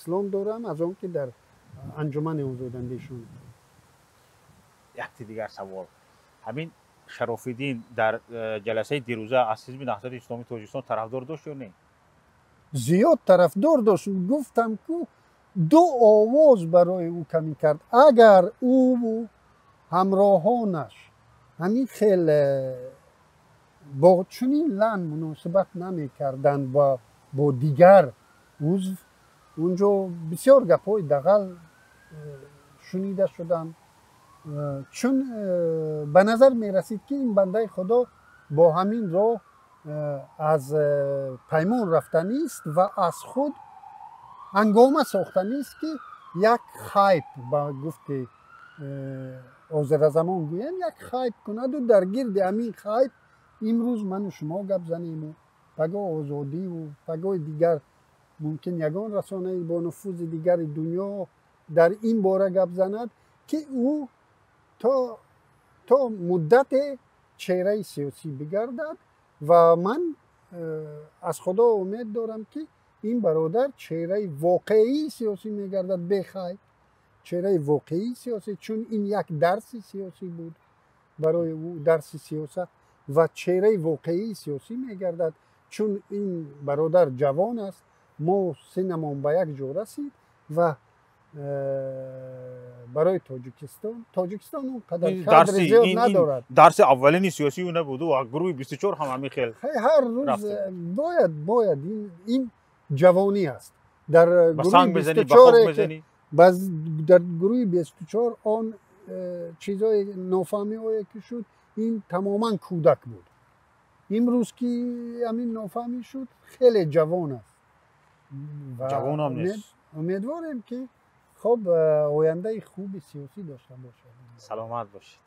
Ислом дорам, аз он ки дар Анҷумани озодандешон. Якти дигар савол: ҳамин Шарофиддин дар ҷаласаи дирӯза аз Ҳизби Наҳзати Исломии Тоҷикистон тарафдор дошт ё не? Зиёд тарафдор дошт. Гуфтам ку, ду овоз барои ӯ камӣ кард. Агар ӯ ҳамроҳонаш ҳамин хел бо чунин лан муносибат намекарданд бо дигар узв, унҷо бисёр гапҳои дағал шунида шуданд, чун ба назар мерасид, ки ин бандаи Худо бо ҳамин роҳ аз паймон рафтанист ва аз худ ҳангома сохтанист, ки як хайп, ба гуфти ҳозиразамон гӯям, як хайп кунаду дар гирди ҳамин хайп имрӯз ману шумо гап занему, пагоҳ Озодиву пагоҳи дигар мумкин ягон расонаи бо нуфузи дигари дунё дар ин бора гап занад, ки ӯ то муддате чеҳраи сиёсӣ бигардад. Ва ман аз Худо умед дорам, ки ин бародар чеҳраи воқеии сиёсӣ мегардад, бехайп, чеҳраи воқеии сиёсӣ, чун ин як дарси сиёсӣ буд барои ӯ, дарси сиёсат, ва чеҳраи воқеии сиёсӣ мегардад, чун ин бародар ҷавон аст, мо синнамон ба як ҷо расид ва барои Тоҷикистон он қадар кадри зиёд надорад. Дарси аввалини сиёсӣ ӯ набуд, ӯ гурӯҳи 24 ҳам ҳамин хел. Ҳар рӯз бояд ин ҷавонӣ аст. Дар гурӯҳи 24, дар гурӯҳи 24 он чизҳои нофаҳмиҳое ки шуд, ин тамоман кӯдак буд. Имрӯз ки ҳамин нофаҳмӣ шуд, хеле ҷавон аст. Ҷавонам нест. Умедворем, ки хоб ояндаи хуби сиёсӣ дошта бошад. Саломат бошед.